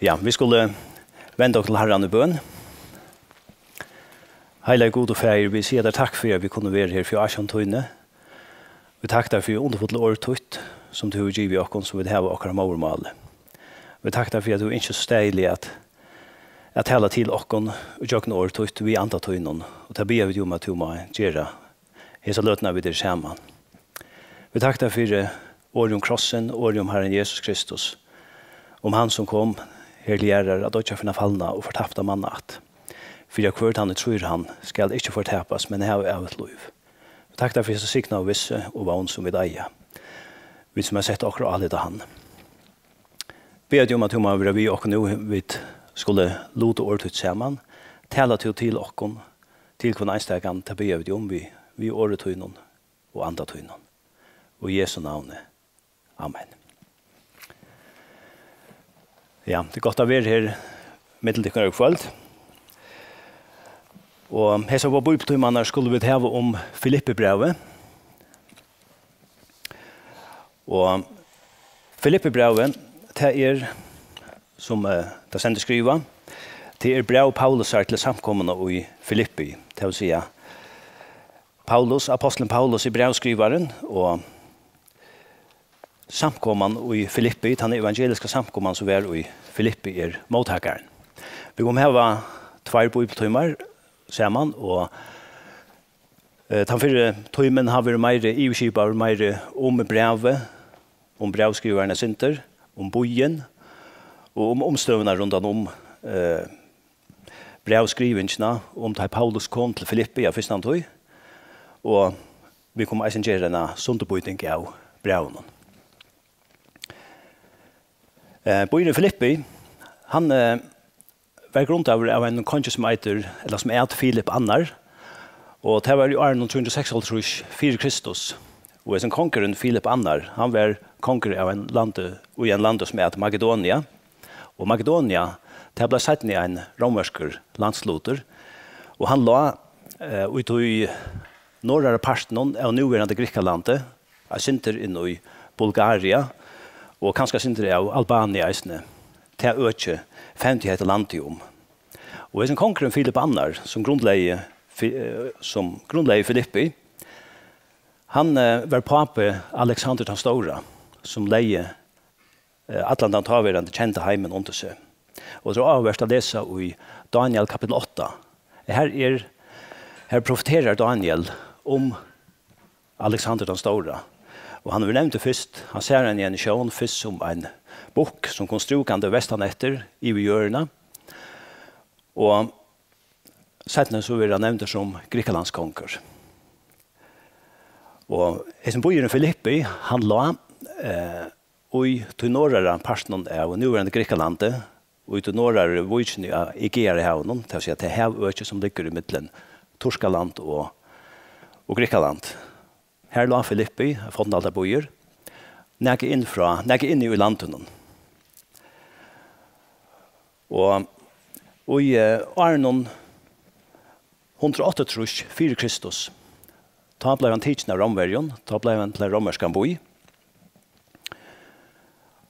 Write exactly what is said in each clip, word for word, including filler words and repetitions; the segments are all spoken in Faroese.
Ja, vit skulu venda okkum til Harran í bøn. Heilagi Gud og Faðir, vit siga tær takk fyri, at vit kunnu vera her fyri ásjón tíni. Vit takka tær fyri undurfullu orð títt, sum tú hevur givið okkum, sum vit hava okkara móðurmáli. Vit takka tær fyri, at tú ynskir so stæðiliga at, at tala til okkum og gjøgnum orð títt við anda tínum. Og tað biðja vit um, at tú má gera hesa løtuna, vit eru saman. Vit takka tær fyri orðið um krossin, orðið um Harran Jesus Kristus, um hann, sum kom her til jarðar at doyggja fyri hina fallna og fortapta manna ætt, fyri at hvør tann, ið trýr hann, skal ikki fortapast, men hava ævigt lív. Vit takka tær fyri hesa signaðu vissu og vón, sum vit eiga, vit, sum hava sett okkara álit á hann. Biðja teg um, at tú má vera við okkum nú, vit skulu luta orð títt saman. Tala tú til okkum, til hvønn einstakan, tað biðja vit um við, við orði tínum og anda tínum. Og í Jesu navni. Amen. Ja, tað er gott at vera her millum tykkum í kvøld. Og hesa bíbliutímarnar skulu vit hava um Filippibrævið. Og Filippibrævið, tað er, sum, eh, tað stendur skrivað, tað er bræv Paulusar til samkomuna í Filippi, tað vil siga, Paulus, apostlin Paulus er brævskrivarin, og samkoman í Filippi, tann evangeliska samkoman, sum var í Filippi, er móttakarin. Vit koma hava tveir bíbliutímar saman, og, eh, tann fyrri tímin hevur verið meiri yvirskipaður, meiri um brævið, um brævskrivaran eitt sindur, um býin og um umstøðurnar rundan um, eh, brævskrivingina, um tá Paulus kom til Filippi á fyrstantíð, og vit koma eisini gera eina sundurbýting av brævinum. Eh, býurin Filippi, hann, eh, var grundaður av einum kongi sum eitur, ella sum æt Filip annar, og tað var í árunum trý hundrað og seksoghálvtrýss fyri Kristus. Og hesin kongurin Filip annar, hann var kongur av ein landi, í ein landi sum æt Makedonia. Og Makedonia, tað bleiv seinni ein rómverskur landslutur, og hann lá, eh, í tí norðara partinum av núverandi Grikkalandi, eitt sindur inn í Bulgaria, og kanska eitt sindur av Albania eisini, tað økið fevndi hetta landið um. Og hesin kongurin Filip annar, sum grundlegði Fi-, eh, sum grundlegði Filippi, hann, eh, var pápi Alexander tann stóra, sum legði, eh, allan tann táverandi kenda heimin undir seg. Og tað er áhugavert at lesa í Daniel kapitel átta. Her er, her profeterar Daniel um Alexander tann stóra. Og hann verður nevndur fyrst, hann sær hann í eini sjón, fyrst sum ein bukk, sum kom strúkandi vestan eftir yvir jørðina. Og seinni so verður hann nevndur sum Grikkalandskongur. Og hesin býurin Filippi, hann lá, eh, í tí norðara partinum av núverandi Grikkalandi, í tí norðaru víkini á Egeahavinum, tað vil siga tað havøkið, sum liggur ímillum Turkaland og, og Grikkaland. Her lá Filippi, fornaldarbýur, nakað inn frá, nakað inni í landinum. Og í, eh, árunum hundrað og áttaogtrýss fyri Kristus, tá bleiv hann tikin av Rómverjum, tá bleiv hann til ein rómverskan bý.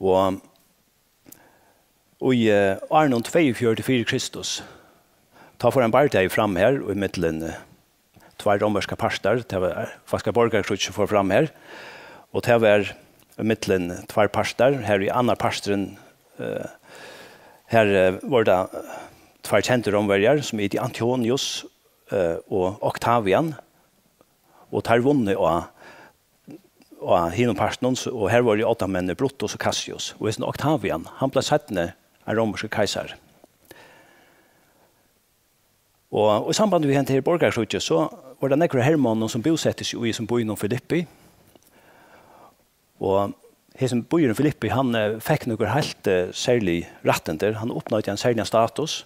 Og í, eh, árunum tveyogfjøruti fyri Kristus, tá fór ein bardagi fram her í millum, eh, tveir rómverskar partar. Tað var, eh, faktiskt eitt borgarakríggj sum fór fram her, og tað var í millum tveir partar, har í annar parturin, eh, her, eh, vóru tað, eh, tveir kendir rómverjar, sum hitu Antonius, eh, og Oktavian, og teir vunnu á, á hinum partinum, so, og her vóru oddamenninir Brutus og Cassius. Og hesin Oktavian, hann bleiv seinni ein rómverskur keisari. Og í sambandi við hetta her borgarakríggið, so vóru tað nógvir av hermonnum, sum búsettu seg í hesum býnum Filippi. Og hesin býurin Filippi, hann, eh, fekk nøkur heilt, eh, serlig rættindi. Hann uppnøtti ein serligan status.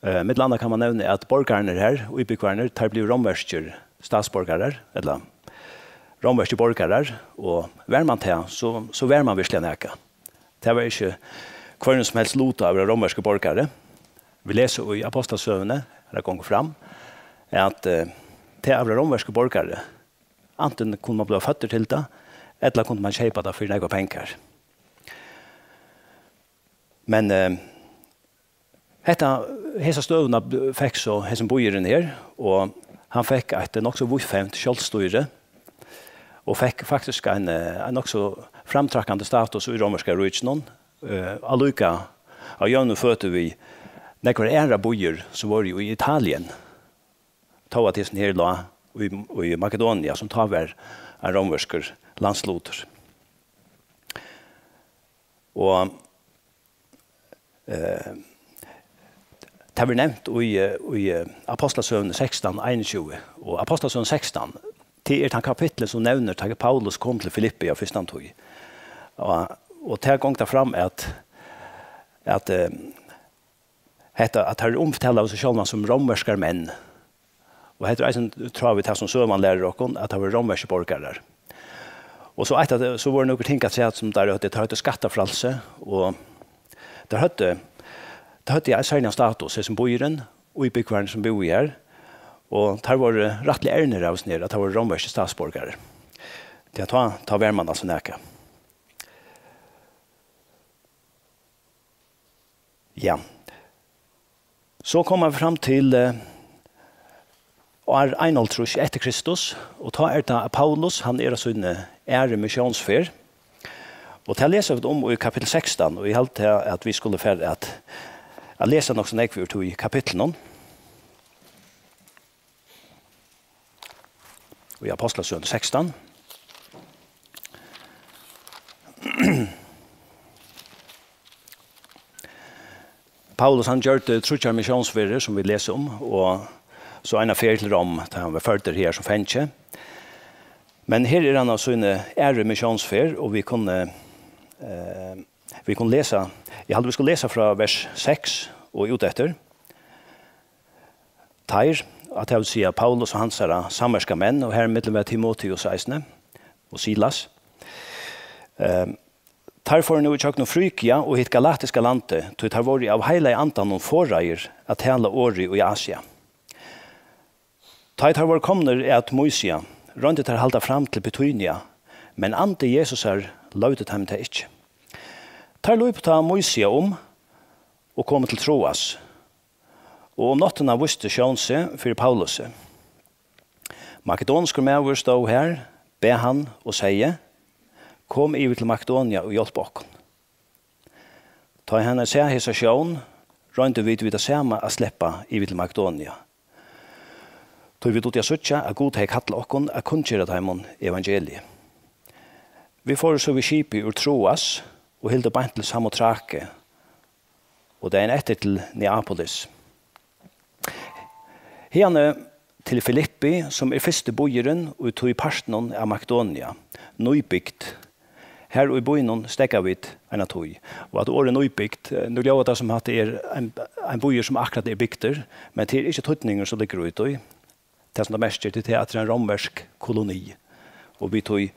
Eh, millum annað kann man nevna, at borgararnir her, íbúgvarnir, teir blivu rómverskir statsborgarar, ella rómverskir borgarar, og var man tað, so, so var man virkiliga nakað. Tað var ikki hvørjum sum helst lutur at vera rómverskur borgari. Vit lesa í Ápostlasøguni, har tað gongur fram, at, eh, tað at vera rómverskur borgari, antin kundi man bliva føddur til tað, ella kundi man keypa tað fyri nógvar pengar. Men eh, hetta, hesa støðuna b- fekk so hesin býurin her, og hann fekk eitt nokk so víðfevnt sjálvstýri, og fekk faktiskt ein, eh, ein nokk so framtrakkandi status í romerska ríkinum, eh, álíka á jøvnum føti við nógvar aðrar býir, sum vóru í Italien, tó at hesin her lá í, í Makedonia, sum tá var ein rómverskur landslutur. Og eh, tað verður nevnt í, eh, í eh, Apostlasøguni sekstan einogtjúgu, og Apostlasøguni sekstan, tað er tann kapitlurin, sum nevnir, tá Paulus kom til Filippi á fyrstu tíð. Og, og tað gongur tað fram, at, at eh, hetta, at teir umtala seg sjálvan sum rómverskar menn. Og hetta er eisini tráð við tað, sum søgan lærir okkum, at tað vóru rómverskir borgarar. Og so eitt at, so vóru nøkur ting afturat, sum teir høvdu, teir høvdu skattafrælsi, og teir høvdu, teir høvdu ein serligan status, hesin býurin, og íbúgvarnir, sum búðu her, og teir vóru rættiliga ernir av, sum er, at teir vóru rómverskir statsborgarar. Tí at tá, tá var mann altso nakað. Ja. So koma vit fram til eh, ár einoghálvtrýss eftir Kristus, og tá er tað, at Paulus, hann er á síni aðru missiónsferð. Og tað lesa vit um í kapittul sekstan, og eg haldi at vit skulu fara at, at lesa nokk so nógv úr tí kapitlinum. Í Apostlasøguni sekstan. Paulus, hann gjørdi tríggjar missiónsferðir, sum vit lesa um, og so eina ferð til Rom, tá hann var førdur her sum fangi. Men her er hann á síni aðru missiónsferð, og vit kunnu, eh, vit kunnu lesa, eg haldi, vit skulu lesa frá vers seks og út eftir. Teir, at tað vil siga Paulus og hansara samverkamenn, og her millum var Timoteus eisini, og Silas. Eh, teir fóru nú ígjøgnum Frígia og hitt galatiska landið, tí teir vóru av heilaga andanum forðaðir at tala orðið í Asia. Tá ið teir vóru komnir at Mísia, royndu teir at halda fram til Bitynia, men andi Jesusar loyvdi teimum tað ikki. Teir lúpu tá Mísia um og komu til Troas, og um náttina vísti sjón seg fyri Paulusi. Makedonskur maður stóð har, bað hann og segði: Kom yvir til Makedonia og hjálp okkum. Tá ið hann hevði sæð hesa sjón, royndu vit við tað sama at sleppa yvir til Makedonia, tí vit dugdu at síggja, at Gud hevði kallað okkum at kunngera teimum evangeliið. Vit fóru so við skipi úr Troas og hildu beint til Samotrake, og dagin eftir til Neapolis. Hiðani til Filippi, sum er fyrsti býurin í tí partinum av Makedonia, nýbygd. Har í býnum steðga vit eina tíð. Og at orðið nýbygd, eh, nú ljóðar tað sum at tað er ein, ein býur sum akkurát er bygdur, men tað er ikki týdningurin sum liggur í tí. Tað sum tað merkir, tað er, at tað er ein rómversk koloni. Og við tí,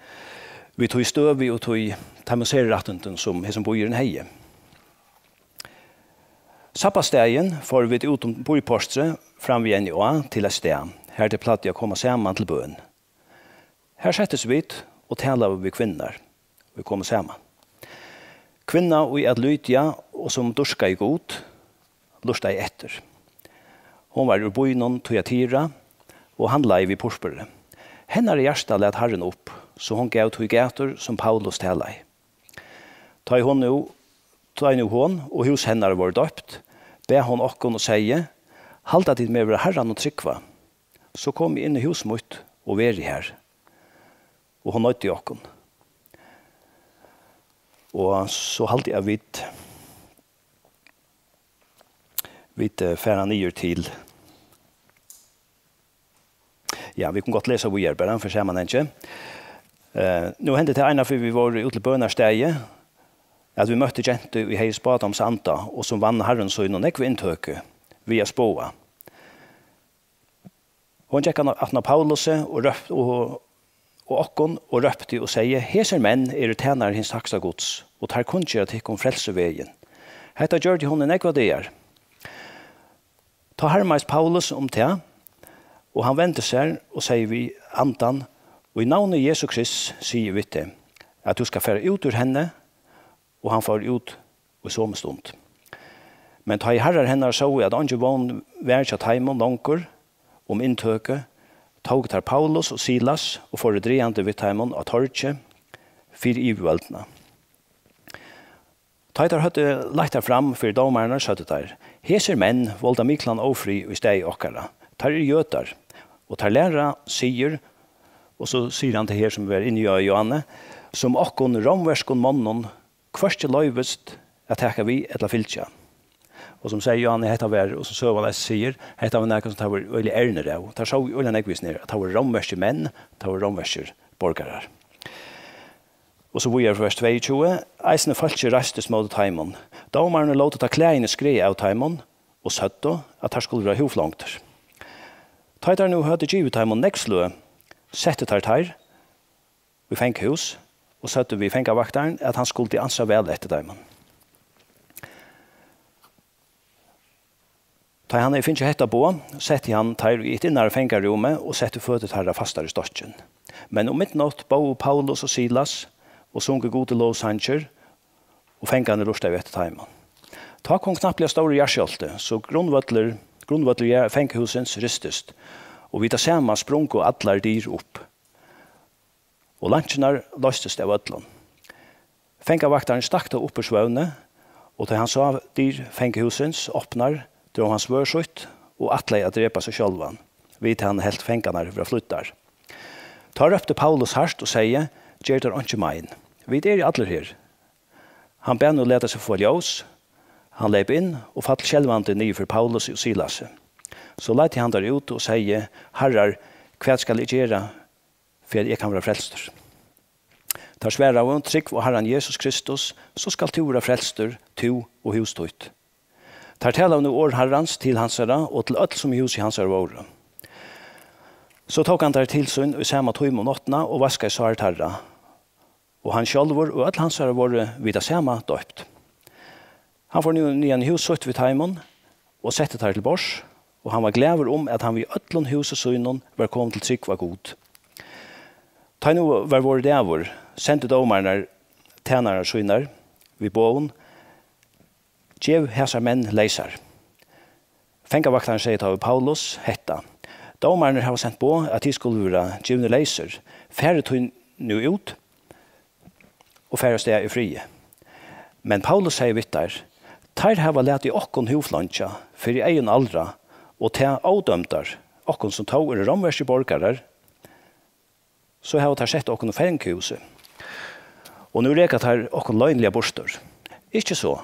við tí støði og tí teimum serrættindum, sum hesin býurin hevði. Sabbatsdagin fóru vit út um býportrið fram við eini á til eitt stað, har tey plagdu at koma saman til bøn. Har settust vit og talaðu við kvinnurnar, ið komu saman. Kvinna, ið æt Lydia, og sum dýrkaði Gud, lurtaði eftir. Hon var úr býnum Tyatira og handlaði við purpuri. Hennara hjarta læt Harrin upp, so hon gav tí gætur, sum Paulus talaði. Tá ið hon nú, tá ið nú hon og hús hennara vóru døpt, bað hon okkum og segði: Halda tit meg vera Harranum trúgva, so komið inn í hús mítt og verið har. Og hon noyddi okkum. Og so haldi eg, at vit, vit eh, fara niður til, ja, vit kunnu gott lesa víðari, bara fyri samanhangi. Eh, nú hendi tað eina ferð, vit vóru úti til bønarstaðið, at vit møttu gentu, ið hevði spádómsanda, og sum vann Harranum sínum nógva inntøku við at spáa. Hon gekk aftan á Paulusi og rópt, og, og okkum, og rópti og segði: Hesir menn eru tænarar hins hægsta Guds, og teir kunngera tykkum frelsuvegin. Hetta gjørdi hon í nógvar dagar. Tá harmaðist Paulus um tað, og hann vendi sær og segði við andan: Í navni Jesu Krists sigi eg við teg, at tú skal fara út úr henni. Og hann fór út í somu stund. Men tá ið harrar hennara sóu, at eingin vón var hjá teimum longur um inntøku, tóku teir Paulus og Silas og fóru dragandi við teimum á torgið fyri yvirvøldina. Tá ið teir høvdu leitt teir fram fyri dómararnar, søgdu teir: Hesir menn volda miklan ófrið í staði okkara. Teir eru jødar, og teir læra sigur, og so sigur hann tað her, sum var inni á Johanne, sum okkum rómverskum monnum hvørki loyvist at taka við ella fylgja. Og sum segði Johanne, hetta var, og sum søgan eisini sigur, hetta var nakað, sum teir vóru øgiliga ernir av. Teir sóu øgiliga nógv í sum er, at teir vóru rómverskir menn, teir vóru rómverskir borgarar. Og so víðari frá vers tveyogtjúgu: Eisini fólkið reistist móti teimum. Dómararnir lótu tá klæðini skræða av teimum og søgdu, at teir skuldu vera húðflongdir. Tá ið teir nú høvdu givið teimum nógv sløg, settu teir teir í fangahús og søgdu við fangavaktaran, at hann skuldi ansa væl eftir teimum. Tá hann hevði fingið hetta boð, setti hann teir í eitt innara fangarúmi og setti føtur teirra fastar í stokkin. Men um midnátt bóðu Paulus og Silas og sungu Gudi lovsangir, og fangarnir lurtaðu eftir teimum. Tá kom knappliga stórur jarðskjálvti, so grundvøllur, grundvøllur ja-, fangahússins ristist, og við tað sama sprungu allar dyr upp, og leinkjurnar loystust av øllum. Fangavaktarin stakk tá upp úr svøvni, og tá hann sá dyr fangahússins opnar, dró hann svørð sítt og ætlaði at drepa seg sjálvan, við tað hann helt fangarnar vera flýddar. Tá rópti Paulus hart og segði: Ger tær einki mein. Vit eru allir her. Hann bað nú lata seg fáa ljós. Hann leyp inn og fall skelvandi niður fyri Paulusi og Silasi. So leiddi hann teir út og segði: Harrar, hvat skal eg gera, fyri at eg kann vera frelstur? Teir svaraðu: Trúgv á Harran Jesus Kristus, so skalt tú vera frelstur, tú og hús títt. Teir talaðu nú orð Harrans til hansara og til øll, sum í húsi hansara vóru. So tók hann teir til sín í sama tíma um náttina og vaskaði sár teirra. Og hann sjálvur og øll hansara vóru við tað sama doypt. Hann fór nú niðan í hús sítt við teimum og setti teir til borðs, og hann var glaður um, at hann við øllum húsi sínum var komin til trúgv á Gud. Tá nú var vorðið dagur, sendu dómararnar tænarar sínar við boðum: Gev hasar menn leysar. Fangavaktarin segði tá við Paulus hetta: Dómararnir hava sent boð, at tit skulu vera givnir leysir. Farið tí nú út og farið avstað í friði. Men Paulus segði við teir: Teir hava latið okkum húðfleingja fyri eygum allra, og tað ódømdar, okkum, sum tó eru rómverskir borgarar, so hava teir sett okkum í fangahúsi. Og nú reka teir okkum loynliga burtur. Ikki so,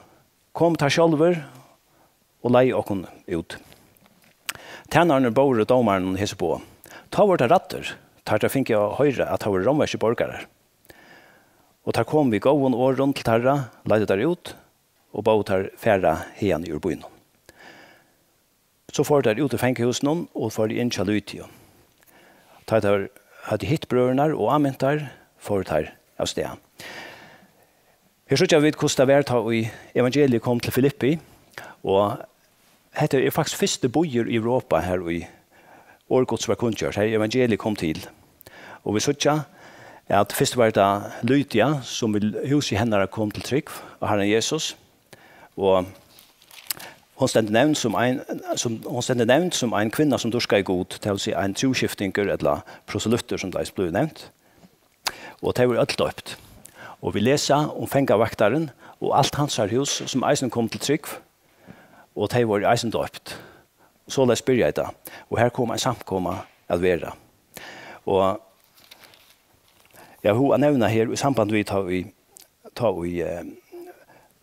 kom teir sjálvir og leið okkum út. Tænararnir bóru dómarunum hesi boð. Tá vóru teir ræddir, tá teir fingu at hoyra, at teir vóru rómverskir borgarar. Og teir komu við góðum orðum til teirra, leiddu teir út og bóðu teir fara haðani úr býnum. So fóru teir út úr fangahúsinum og fóru inn hjá Lydiu. Tá teir høvdu hitt brøðurnar og ámint teir, fóru teir avstað. Her síggja vit, hvussu tað var, tá ið evangeliið kom til Filippi, og hetta er faktiskt fyrsti býur í Europa, har ið orð Guds var kunngjørt, har evangeliið kom til. Og vit síggja, at fyrst var tað Lydia, sum við húsi hennara kom til trúgv á Harran Jesus, og hon stendur nevnd sum ein, sum, hon stendur nevnd sum ein kvinna, sum dýrkaði Gud, tað vil siga ein trúskiftingur ella proselyttur, sum tað eisini blívur nevnt. Og tey vóru øll doypt. Og vit lesa um fangavaktarin og alt hansara hús, sum eisini kom til trúgv, og tey vóru eisini doypt. Soleiðis byrjaði tað, og har kom ein samkoma at vera. Og eg havi hug at nevna her í samband við, tá ið, tá ið, eh,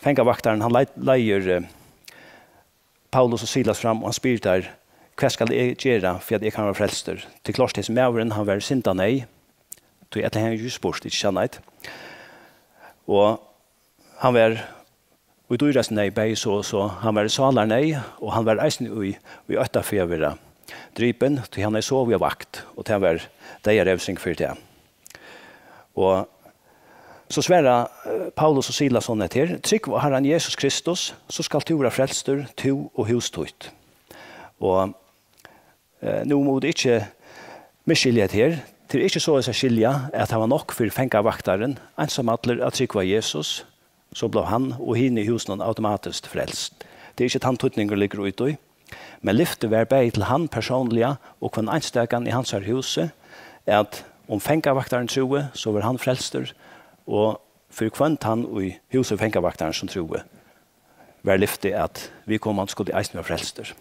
fangavaktarin, hann lei-, leiðir, eh, Paulus og Silas fram, og hann spyr teir: Hvat skal eg gera, fyri at eg kann vera frelstur? Tað er klárt, hesin maðurin, hann var í syndaneyð, tí ella hevði hann ikki spurt, ikki sannheit? Og hann var í dýrasti neyð, bæði so og so. Hann var í sálarneyð, og hann var eisini í, í ótta fyri at vera dripin, tí hann hevði sovið á vakt, og tað var deyðarevsing fyri tað. Og so svara, eh, Paulus og Silas soleiðis her: Trúgv á Harran Jesus Kristus, so skalt tú vera frelstur, tú og hús títt. Og, eh, nú mugu vit ikki misskilja hetta her. Tað er ikki soleiðis at skilja, at tað var nokk fyri fangavaktaran einsamallur at trúgva á Jesus, so bleiv hann og hini í húsinum automatiskt frelst. Tað er ikki tann týdningur liggur í tí, men lyftið var bæði til hann persónliga og hvønn einstakan í hansara húsi, at um fangavaktarin trúði, so var hann frelstur, og fyri hvønn tann í húsi fangavaktarins sum trúði, var lyftið, at viðkomandi skuldi eisini vera frelstur.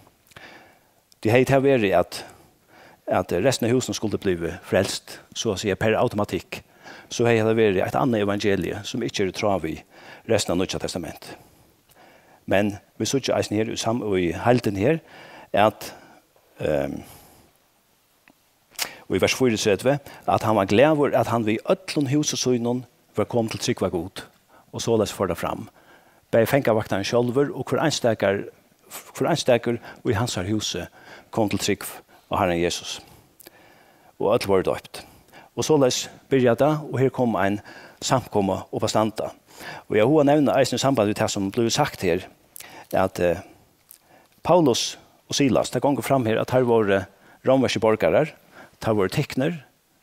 Tí hevði tað verið, at, at restin av húsinum skuldi blivið frelst, so at siga per automatikk, so hevði hetta verið eitt annað evangelie, sum ikki er í tráð við restina av Nýggja Testament. Men vit síggja eisini her í sam-, í heildini her, at, ehm, og í vers fýraogtretivu, at hann var glaður, at hann við øllum húsi sínum var komin til trúgv á Gud, og soleiðis fór tað fram. Bæði fangavaktarin sjálvur og hvør einstakar, hvør einstakur í hansara húsi kom til trúgv á Harran Jesus. Og øll vóru doypt. Og soleiðis byrjaði tað, og her kom ein samkoma upp at standa. Og eg havi hug at nevna eisini í samband við tað, sum blívur sagt her, at, eh, Paulus og Silas, tað gongur fram her, at teir vóru rómverskir borgarar, teir vóru tiknir,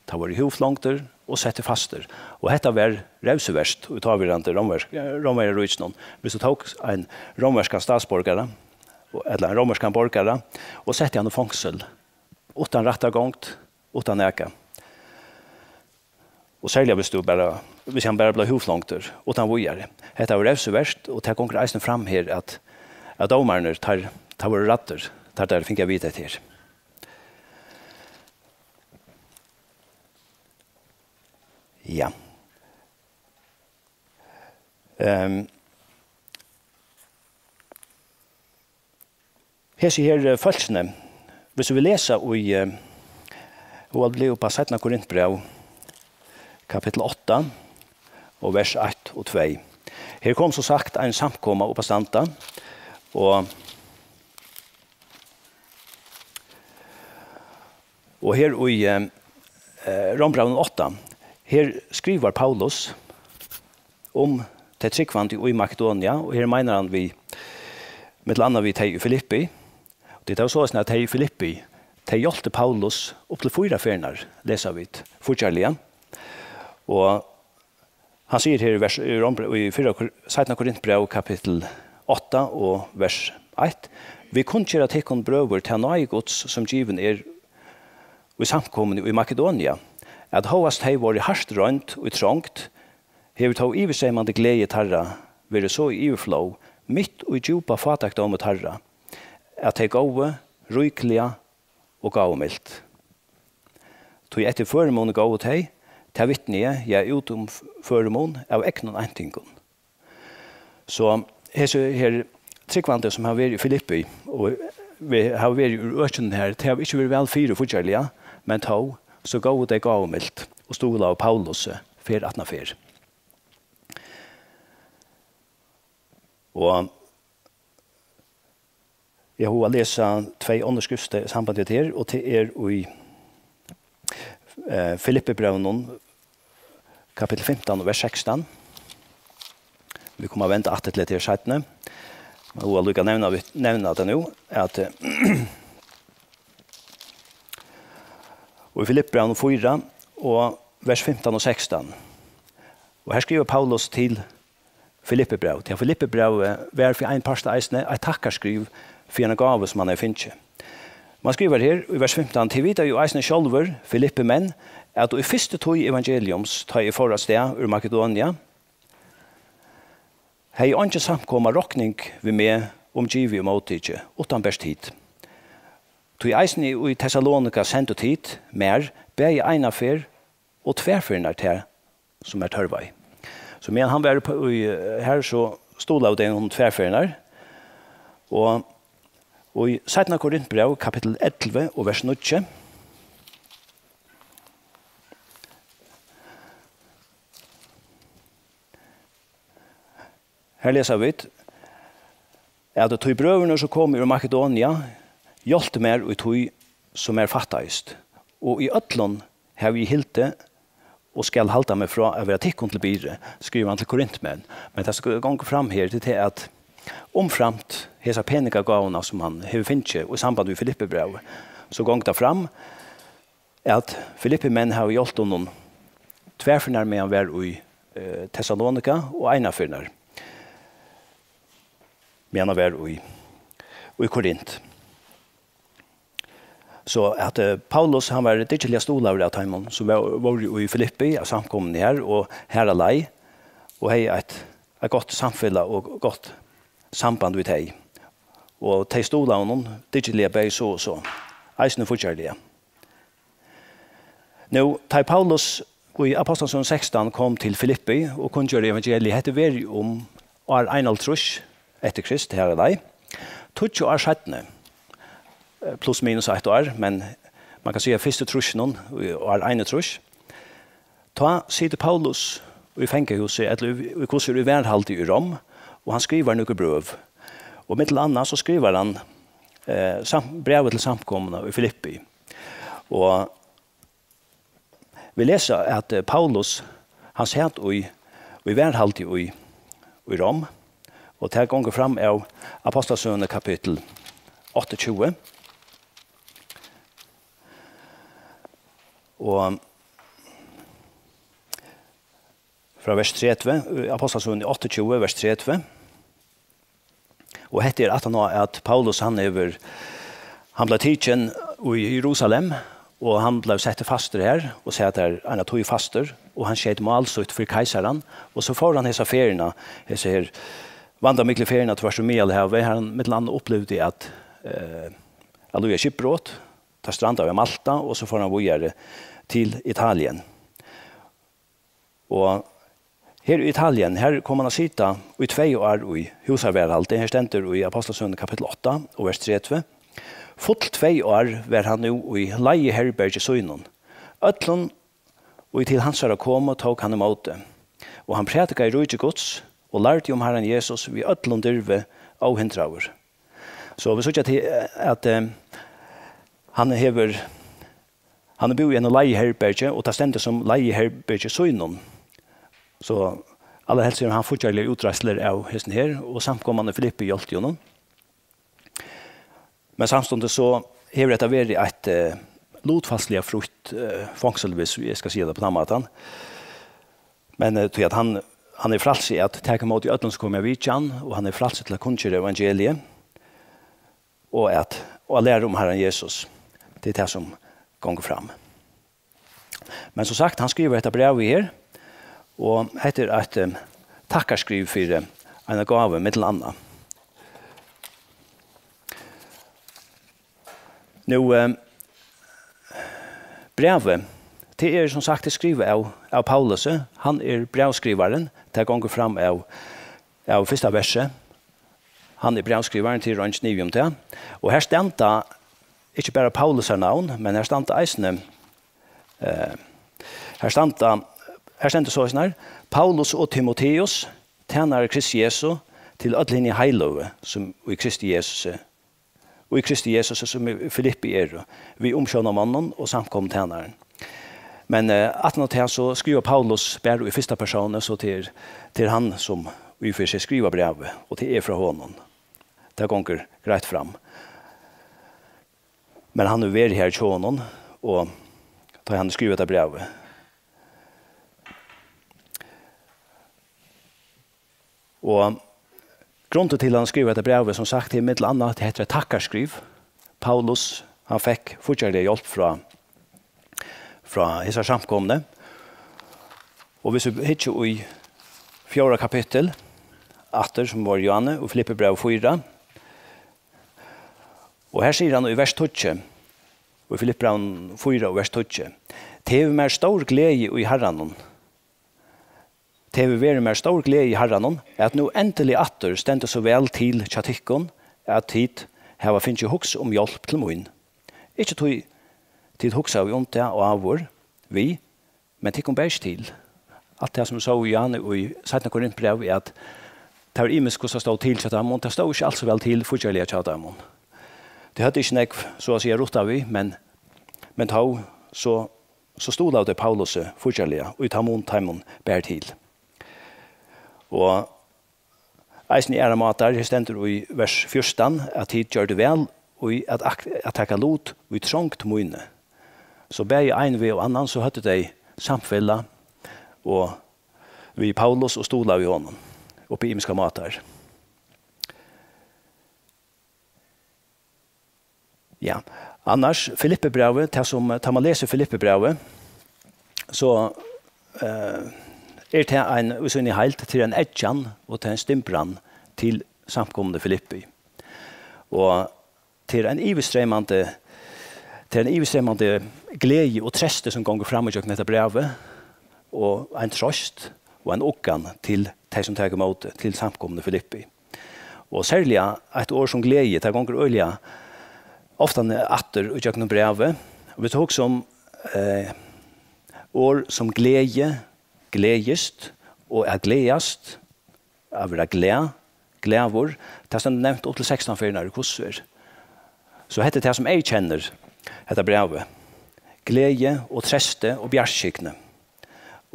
teir vóru húðflongdir og settir fastir. Og hetta var revsivert í táverandi rómversk-, Rómverjaríkinum. Viss tú tók ein rómverskan statsborgara, ella ein rómverskan borgara, og setti hann í fongsul, uttan rættargongd, uttan nakað. Og serliga viss tú bara, viss hann bara bleiv húðflongdur, uttan víðari. Hetta var revsivert, og tað gongur eisini fram her, at, at dómararnir, teir, teir vóru ræddir, tá teir fingu at vita hetta her. Ja. Ehm, Hesi her, eh, fólkini, viss vit lesa í, eh, og vit blíva upp á seinna Korintbræv, kapittul átta, og vers eitt og tvey. Her kom, sum sagt, ein samkoma upp at standa, og, og her í, eh, eh, Rómbrævinum átta, her skrivar Paulus um tey trúgvandi í Makedonia, og her meinar hann við, millum annað við tey í Filippi. Tí tað var soleiðis, at tey í Filippi, tey hjálptu Paulus upp til fýra ferðirnar, lesa vit fíggjarliga. Og hann sigur her í vers, í Rómbr-, í fyrra Kor-, seinna Korintbræv, kapittul átta og vers eitt: Vit kunngera tykkum, brøður, ta náði Guds, sum givin er í samkomuni í Makedonia, at hóast tey vóru hart roynd í trongd, hevur tó yvirstreymmandi gleði teirra verið so í yvirflóð, mitt í djúpa fátækdómi teirra, at tey góvu ríkliga og gávumilt. Tí eftir førimuni góvu tey, tað vitni eg, ja, út um f-, førimun av egnum eintingum. So hesi her trúgvandi, sum hava verið í Filippi, og ve-, hava verið úr økinum her, tey hava ikki verið væl fyri fíggjarliga, men tó, so góvu tey gávumilt og stuðlaðu Paulusi ferð aftan á ferð. Og eg havi hug at lesa tvey onnur skriftstøð í samband við tað her, og tað er í, eh, Filippibrævinum, kapittul fimtan og vers sekstan. Vit koma at venda aftur til tað her seinni. Men eg vil líka nevna, vit nevna tað nú, at, eh, og í Filippibrævinum fýra og vers fimtan og sekstan. Og her skrivar Paulus til Filippibræv. Tí at Filippibrævið var fyri ein part eisini eitt takkarskriv fyri eina gávu, sum hann hevði fingið. Man skrivar her í vers fimtan: Tit vita jú eisini sjálvir, Filippimenn, at í fyrstu tíð evangeliums, tá eg fór av stað úr Makedonia, hevði eingin samkoma rokning við meg um givið og móttikið, uttan bert tit. Tí eisini í Tessalonika sendu tit mær bæði eina ferð og tvær ferðirnar tað, sum mær tørvaði. So meðan hann var í, í, her, so stuðlaðu tey honum tvær ferðirnar. Og, og í seinna Korintbræv, kapittul ellivu og vers níggju, her lesa vit, at tí brøðurnir, sum komu úr Makedonia, hjálptu mær í tí, sum mær fattaðist, og í øllum havi eg hildið og skal halda meg frá at vera tykkum til byrði, skrivar hann til Korintmenn. Men tað, sum gongur fram her, tað er, at umframt hesa peningagávuna, sum hann hevur fingið í samband við Filippibrævið, so gongur tað fram, at Filippimenn hava hjálpt honum tvær ferðirnar, meðan hann var í, eh, Tessalonika, og eina ferðirnar. meðan hann var í, í Korint. So at, eh, Paulus, hann var dyggiliga stuðlaður av teimum, sum var, vóru í Filippi, av samkomuni har, og har á leið, og hevði eitt, eitt gott samfelag og gott samband við tey. Og tey stuðlaðu honum dyggiliga, bæði so og so, eisini fíggjarliga. Nú, tá ið Paulus í Ápostlasøguni sekstan kom til Filippi og kunngjørdi evangeliið, hetta er verið um ár einoghálvtrýss eftir Krist, har á leið. Tíggju ár seinni, eh, pluss minus eitt ár, men man kann siga fyrstu trýssunum, í ár einogtrýss, tá situr Paulus í fangahúsi, ella í, í hvussu er, í varðhaldi í Rom, og hann skrivar nøkur brøv. Og millum annað so skrivar hann, eh, sam-, brævið til samkomuna í Filippi. Og vit lesa, at, eh, Paulus, hann sat í, í varðhaldi í, í Rom, og tað gongur fram av Ápostlasøguni kapittul áttaogtjúgu. Og frá vers tretivu, Ápostlasøguni áttaogtjúgu, vers tretivu. Og hetta er aftan á, at Paulus, hann hevur, hann bleiv tikin í Jerusalem, og hann bleiv settur fastur har, og sat har eina tíð fastur, og hann skeyt mál sítt fyri keisaran, og so fór hann hesa ferðina, hesa her vandamiklu ferðina tvørtur um Miðalhavið, har hann millum annað upplivdi at, eh, at líða skipbrot, tá strandaði á Malta, og so fór hann víðari til Italien. Og her í Italien, her kom hann at sita í tvey ár í húsavarðhaldi. Her stendur í Ápostlasøguni kapittul átta og vers tretivu: Full tvey ár var hann nú í leigiherbergi sínum. Øllum, ið til hansara komu, tók hann ímóti. Og hann prædikaði ríki Guds og lærdi um Harran Jesus við øllum dirvi óhindraður. So vit síggja til, at, eh, hann hevur, hann er búð í einum leigiherbergi, og tað stendur sum leigiherbergi sínum. So allarhelst hevur hann fíggjarligar útreiðslur av hesum her, og samkoman í Filippi hjálpti honum. Men samstundis so hevur hetta verið eitt, eh, lutfalsliga frítt, eh, fongsul, hvis eg skal siga tað á tann mátan. Men, eh, tí at hann, hann er frælsi at taka ímóti øllum sum koma á vitjan, og hann er frælsi til at kunngera evangeliið, og at, og at læra um Harran Jesus. Tað er tað sum gongur fram. Men sum sagt, hann skrivar hetta brævið her, og hetta er eitt, eh, takkarskriv fyri eina gávu, millum annað. Nú, eh, brævið, tað er sum sagt, tað er skrivað av, av Paulusi. Hann er brævskrivarin. Tað gongur fram av, av fyrsta versi. Hann er brævskrivarin, tað er eingin ivi um tað. Og her standa ikki bara Paulusar navn, men her standa eisini, eh, her standa, her stendur soleiðis her: Paulus og Timoteus, tænarar Krists Jesu, til øll hini heiløgu, sum í Kristi Jesusi, og í Kristi Jesusi, sum í Filippi eru, við umsjónarmonnum og samkomutænarum. Men, eh, aftan á tað, so skrivar Paulus bara í fyrsta persóni, so tað er, tað er hann, sum í fyri seg skrivar brævið, og tað er frá honum. Tað gongur greitt fram. Men hann hevur verið har hjá honum, og tá hann skrivar hetta brævið. Og grundin til, hann skrivar hetta brævið, sum sagt, er millum annað, at hetta er eitt takkarskriv. Paulus, hann fekk fíggjarliga hjálp frá, frá hesari samkomuni. Og hvis vit hyggja í fjórða kapittul, aftur, sum var í Johannes, og Filippibræv fýra, og her sigur hann í vers tíggju, og í Filippibræv fýra og vers tíggju: Tað hevur mær stór gleði í Harranum, tað hevur verið mær stór gleði í Harranum, at nú endiliga aftur stendur so væl til hjá tykkum, at tit hava fingið hugsa um hjálp til mín. Ikki tí tit hugsaðu um tað áður, við, men tykkum ber ikki til. Alt tað, sum vit sóu í Johannes í seinna Korintbrævi, er, at tað var ymiskt, hvussu tað stóð til hjá teimum. Tað stóð ikki alt so væl til fíggjarliga hjá teimum. Tey høvdu ikki nógv, so at siga, ruttað við, men, men tó, so, so stuðlaðu tey Paulusi fíggjarliga, í tann mun teimum ber til. Og eisini aðrar mátar, her stendur í vers fjúrtan, at tit gjørdu væl í at ak-, at taka lut í trongd míni. So bæði ein veg og annan, so høvdu tey samfelag og við Paulus og stuðlaðu við honum upp á ymiskar mátar. Ja, annars, Filippibrævið, tað sum, tá man lesur Filippibrævið, so, eh, er tað ein, í síni heild, til ein eggjan og til ein stimbran til samkomuna í Filippi. Og til ein yvirstreymandi, til ein yvirstreymandi gleði og treysti, sum gongur fram ígjøgnum hetta brævið, og ein trøst og ein uggan til tey, sum taka ímóti, til samkomuna í Filippi. Og serliga eitt orð sum gleði, tað gongur øgiliga ofta aftur í gjøgnum brævið. Og vit hugsa um, eh, orð sum gleði, gleðist og at gleðast, at vera glað, glaður, tað stendur nevnt upp til sekstan ferðir í hvussu er. So hetta er tað sum eyðkennir hetta brævið. Gleði og treysti og bjartskygni.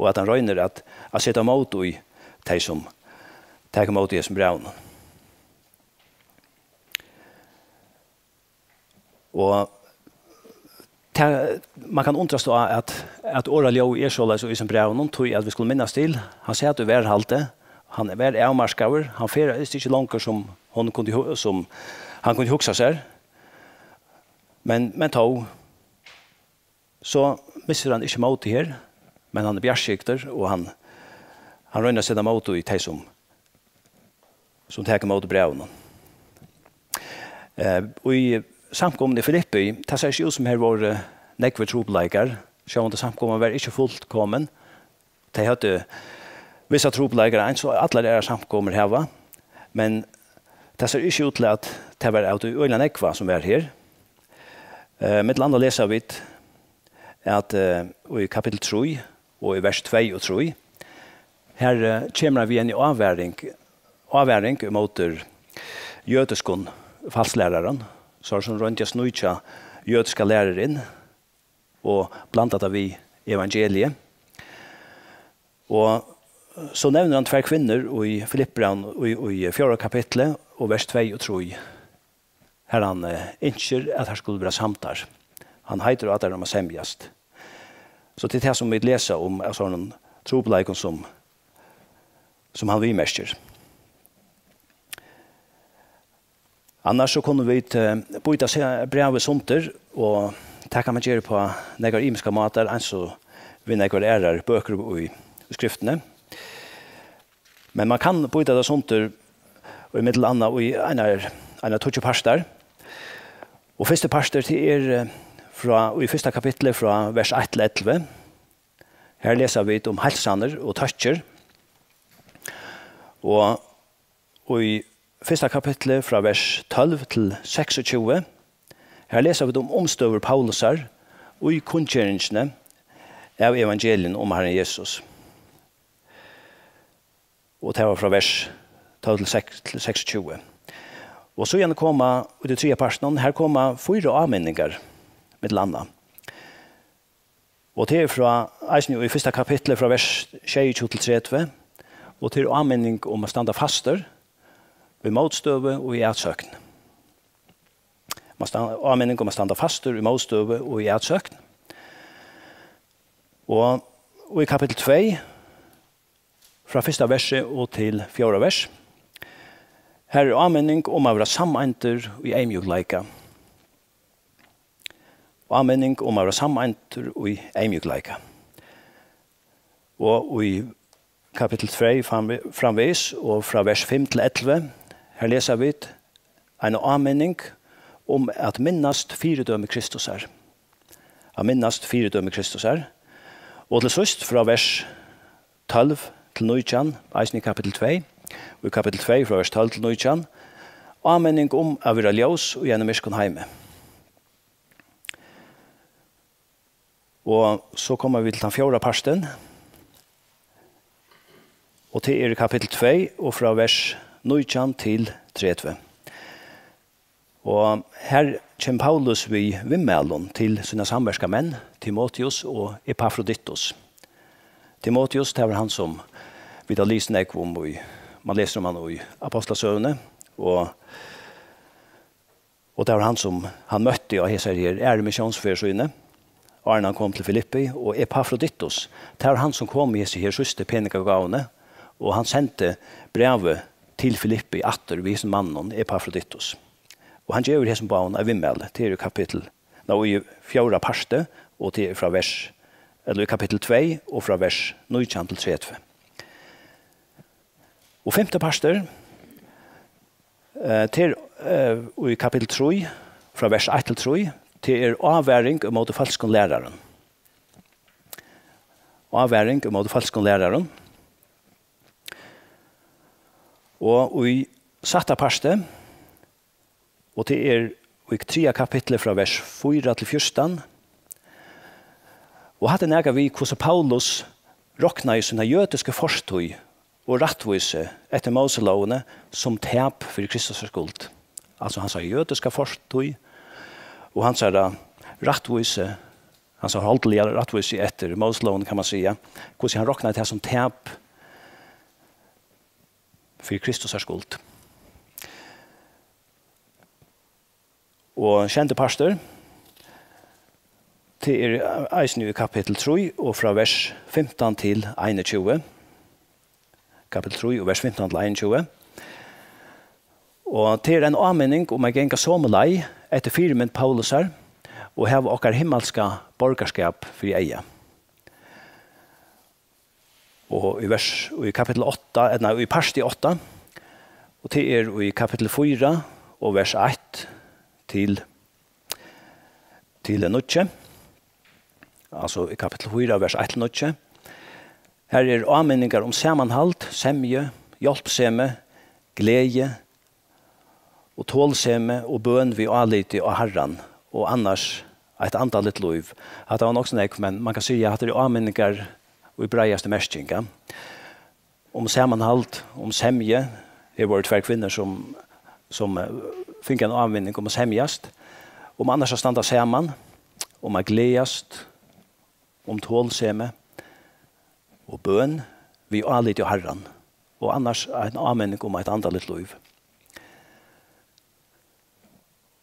Og at hann roynir at, at seta mót í tey sum taka mót í hesum brævinum. Og tað, man kann undrast á, at, at orðaljóðið er soleiðis í hesum brævinum, tí at vit skulu minnast til, hann sat í varðhaldi, hann var avmarkaður, hann ferðaðist ikki longur, sum hon kundi hu-, sum hann kundi hugsa sær. Men, men tó, so missir hann ikki mótið her, men hann er bjartskygdur, og hann, hann roynir at seta mót í tey, sum, sum taka móti brævinum. Eh, í samkomuni í Filippi, tað sær ikki út, sum her vóru nógvir trupulleikar. Sjálvandi samkoman var ikki fullkomin. Tey høvdu vissar trupulleikar, eins og allar aðrar samkomur hava, men tað sær ikki út til, at tað var av tí øgiliga nógva, sum var her. Eh, millum annað lesa vit, at, eh, í kapittul trý og í vers tvey og trý, her, eh, kemur hann við eini ávaring, ávaring ímóti jødiskum falsklærarum, so sum royndi at sníkja jødiskar lærur inn og blanda tað við evangeliið. Og so nevnir hann tvær kvinnur í Filippibrævinum í, í fjórða kapitli og vers tvey og trý. Har hann, eh, ynskir, at tær skulu vera samdar. Hann heitir á tær um at semjast. So tað er tað, sum vit lesa um av sovorðnum trupulleikum, sum, sum hann viðmerkir. Annars so kunnu vit, eh, býta se-, brævið sundur, og tað kann man gera upp á nógvar ymiskar mátar, eins og við nógvar aðrar bøkur í, í skriftini. Men man kann býta tað sundur, og í millum annað í einar, einar tíggju partar. Og fyrsti partur, tað er, eh, frá, í fyrsta kapitli frá vers eitt til ellivu. Her lesa vit um heilsanir og tøkkir. Og í fyrsta kapitli frá vers tólv til seksogtjúgu, her lesa vit um umstøður Paulusar í kunngeringini av evangelium um Harran Jesus. Og tað var frá vers tólv til seks, til seksogtjúgu. Og síðan koma, í tí triðja partinum, her koma fýra áminningar, millum annað. Og tað er frá, eisini í fyrsta kapitli, frá vers sjeyogtjúgu til tretivu, og tað er áminning um at standa fastur í mótstøðu og í atsókn. Man stan-, áminning um at standa fastur í mótstøðu og í atsókn. Og, og í kapittul tvey, frá fyrsta versi og til fjórða vers, her er áminning um at vera sameindur í eyðmjúkleika. Áminning um at vera sameindur í eyðmjúkleika. Og í kapittul tvey fram-, framvegis og frá vers fimm til ellivu, her lesa vit eina áminning um at minnast fyridømi Kristusar. At minnast fyridømi Kristusar. Og til síðst frá vers tólv til nítjan, eisini í kapittul tvey, og í kapittul tvey frá vers tólv til nítjan, áminning um at vera ljós í einum myrkum heimi. Og so koma vit til tann fjórða partin, og tað er í kapittul tvey og frá vers nítjan til tretivu. Og her kemur Paulus við viðmælum til sínar samverkamenn, Timoteus og Epafroditus. Timoteus, tað var hann, sum vit hava lisið nógv um í, man lesur um hann í Ápostlasøguni, og, og tað var hann, sum hann møtti á hesari her aðru missiónsferð síni, áðrenn hann kom til Filippi, og Epafroditus, tað var hann, sum kom við hesi her síðstu peningagávuni, og hann sendi brævið til Filippi aftur við hesum manninum, Epafroditus. Og hann gevur hesum báðum eitt viðmæli. Tað er í kapittul, nei, í fjórða parti, og tað er frá vers, ella í kapittul tvey og frá vers nítjan til tretivu. Og fimti partur, eh, tað er, eh, í kapittul trý, frá vers eitt til trý, tað er ávaring ímóti falskum lærarum. Ávaring ímóti falskum lærarum. Og í sætta parti, og tað er í triðja kapitli frá vers fýra til fjúrtan. Og hatta er nakað við, hvussu Paulus roknaði sína jødisku fortíð og rættvísi eftir Móselógini sum tap fyri Kristusar skuld. Altso, hansara jødiska fortíð og hansara rættvísi, hansara holdliga rættvísi eftir Móselógini, kann man siga, hvussu hann roknaði tað sum tap fyri Kristusar skuld. Og sjendi partur, tað er eisini í kapittul trý og frá vers fimtan til einogtjúgu. Kapittul trý og vers fimtan til einogtjúgu. Og tað er ein áminning um at ganga somu leið eftir fyrimynd Paulusar og hava okkara himmalska borgarskap fyri eyga. Og í vers, í kapittul átta, eh, nei, í parti átta, og tað er í kapittul fýra og vers eitt til, til níggju, altso í kapittul fýra, vers eitt til níggju. Her er áminningar um samanhald, semju, hjálpsemi, gleði, og tolsemi og bøn við áliti á Harran, og annars eitt andaligt lív. Hatta var nokk so nógv, men man kann siga at hatta eru áminningar í breiðastu merking, ja. Um samanhald, um semju, her vóru tvær kvinnur, sum, sum, eh, fingu eina áminning um at semjast, um annars at standa saman, um at gleðast, um tolsemi og bøn við áliti á Harran, og annars ein áminning um eitt andaligt lív.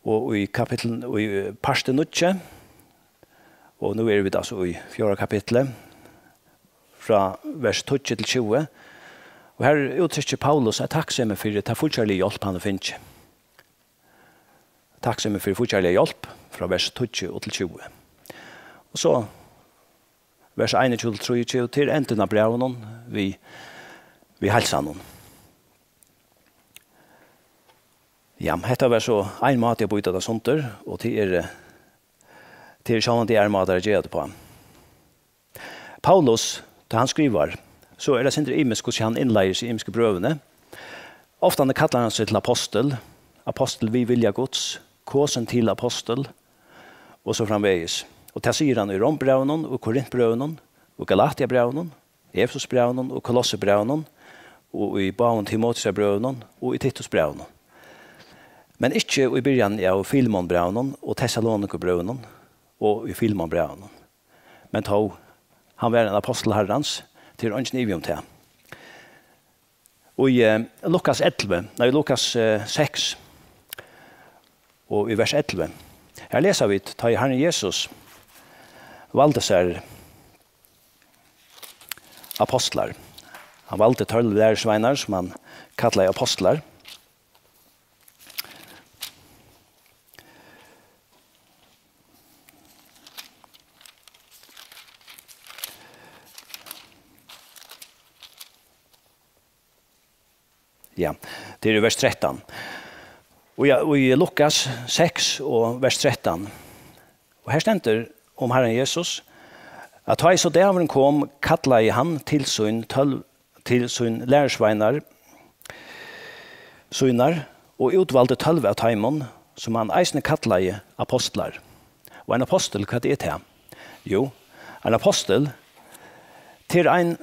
Og í kapitlinum, í, eh, parti níggju, og nú eru vit altso í fjórða kapitli, frá vers tíggju til tjúgu, og her úttrykkir Paulus eitt takksemi fyri ta fíggjarligu hjálp, hann hevur fingið. Takksemi fyri fíggjarliga hjálp, frá vers tíggju og til tjúgu. Og so vers einogtjúgu til trýogtjúgu, til endin av brævinum við, við heilsanum. Ja, hetta var so ein máti at býta tað sundur, og til er, til er sjálvandi ein máti at gera tað uppá. Paulus, tá hann skrivar, so er tað sindur ymiskt, hvussu hann innleiðir seg ymisku brøvini. Oftani kallar hann seg til apostil, apostil við vilja Guds, kosin til apostil, og so framvegis. Og tað sigur hann í Rómbrævinum, og Korintbrøvinum, og Galatiabrævinum, Efesusbrævinum, og Kolossebrævinum, og í báðum Timoteusarbrøvinum, og í Titusbrævinum. Men ikki í byrjan av Filemonbrævinum, og Tessalonikubrøvinum, og í Filemonbrævinum. Men tó, hann var ein apostul Harrans, tað er eingin ivi um tað. Og í, eh, Lukas ellivu, nei, Lukas, eh, seks, og í vers ellivu, her lesa vit, tá ið Harrin Jesus valdi sær apostlar. Hann valdi tólv lærisveinar, sum hann kallaði apostlar. Ja, tað er í vers trettan. Og ja, og í Lukas seks og vers trettan. Og her stendur um Harran Jesus, at tá ið so dagurin kom, kallaði hann til sín tólv, til sín lærisveinar sínar, og útvaldi tólv av teimum, sum hann eisini kallaði apostlar. Og ein apostul, hvat er tað? Jú, ein apostul, tað er ein,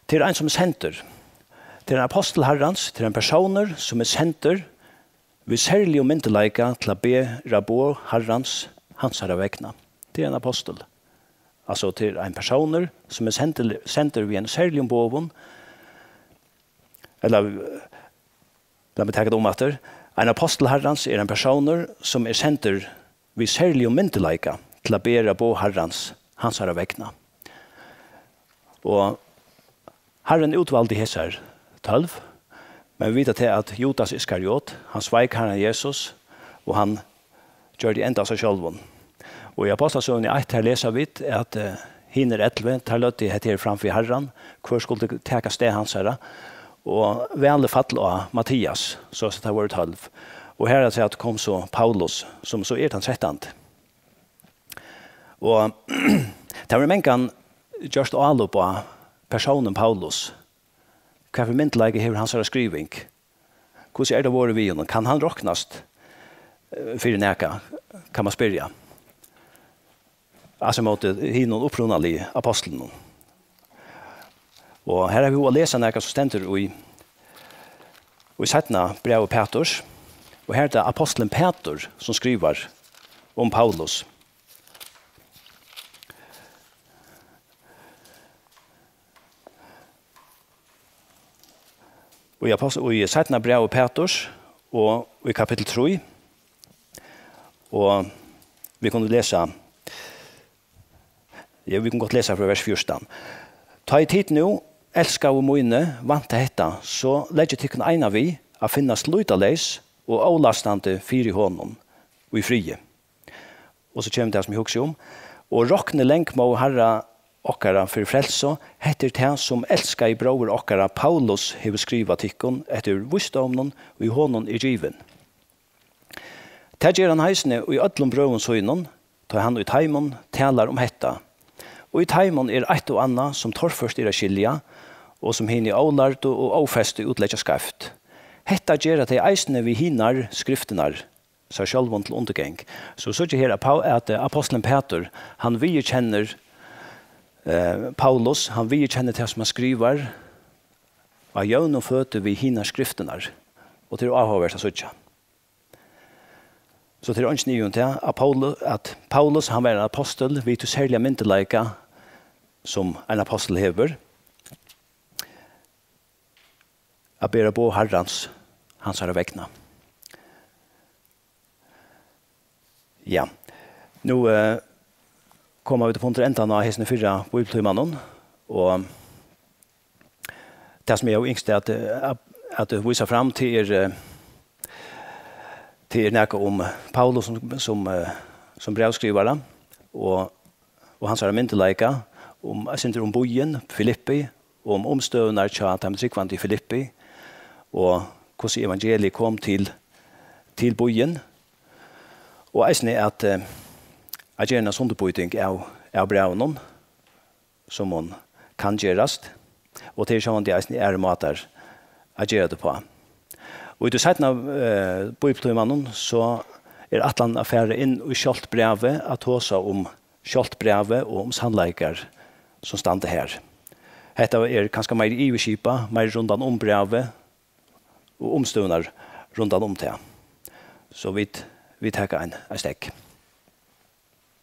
tað er ein, sum er sendur. Tað er ein apostul Harrans, tað er ein persónur, sum er sendur við serligum myndugleika til at bera boð Harrans, hansara vegna. Tað er ein apostul. Altso, tað er ein persónur, sum er sendur, sendur við einum serligum boðum, ella, lat meg taka tað umaftur. Ein apostul Harrans er ein persónur, sum er sendur við serligum myndugleika til at bera boð Harrans, hansara vegna. Og Harrin útvaldi hesar tólv, Men vit vita tað, at Judas Iskariot, hann sveik Harran Jesus, og hann gjørdi enda av sær sjálvum. Og í Ápostlasøguni eitt, her lesa vit, at, eh, hinir ellivu, teir løgdu hetta her fram fyri Harran, hvør skuldi taka stað hansara, og valið fall á Mattias, so at tað vóru tólv. Og harafturat kom so Paulus, sum so er tann trettandi. Og tað verður mangan gjørt álop á persónin Paulus. Hvat fyri myndugleika hevur hansara skriving? Hvussu er tað vorðið við honum? Kann hann roknast, eh, fyri nakað, kann man spyrja. Altso móti hinum upprunaligu ápostlunum. Og her hava vit hug at lesa nakað sum stendur í, í seinna brævi Pæturs, og her er tað ápostulin Pætur, sum skrivar um Paulus. Og í, apost- og í seinna brævi Pæturs, og í kapittul trý, og vit kunnu lesa, ja, vit kunnu gott lesa frá vers fjúrtan. Tá ið tit nú, elskaðu míni, vænta hetta, so leggið tykkum eina við at finnast lýtaleys og ólastandi fyri honum í friði. Og so kemur tað sum eg hugsi um. Og rokni langmóð Harra okkara fyri frelsu, hetta er tað, sum elskaði bróðir okkara Paulus hevur skrivað tykkum eftir vísdóminum, ið honum er givin. Tað ger hann eisini í øllum brøvum sínum, tá hann í teimum talar um hetta. Og í teimum er eitt og annað, sum torført er at skilja, og sum hini ólærdu og ófestu útleggja skeivt. Hetta gera tey eisini við hinar skriftirnar, sær sjálvum til undirgang. So síggja her, at Pau-, at, eh, ápostulin Pætur, hann viðurkennir, eh, Paulus, hann viðurkennir tað, sum hann skrivar, á jøvnum føti við hinar skriftirnar. Og tað er áhugavert at síggja. So tað er eingin ivi um tað, at Paulu-, at Paulus, hann var ein ápostul við tí serliga myndugleika, sum ein ápostul hevur, at bera boð Harrans, hansara vegna. Ja, nú, eh, koma vit upp undir endan á hesum fyrra bíbliutímanum, og tað, sum eg havi ynskt at, at, at vísa fram til, er, eh, til er nakað um Paulus sum, sum, eh, sum brævskrivara og, og hansara myndugleika, um, eitt sindur um býin Filippi, og um umstøðurnar hjá teimum trúgvandi í Filippi, og hvussu evangeliið kom til, til býin, og eisini at, eh, at gera eina sundurbýting av, av brævinum, sum hon kann gerast, og tað er sjálvandi eisini aðrir mátar at gera tað uppá. Og í tí seinna, eh, bíbliutímanum, so er ætlanin at fara inn í sjálvt brævið, at tosa um sjálvt brævið og um sannleikar, sum standa her. Hetta er kanska meira yvirskipað, meira rundan um brævið og umstøðurnar rundan um tað. So vit, vit taka ein, ein steðg.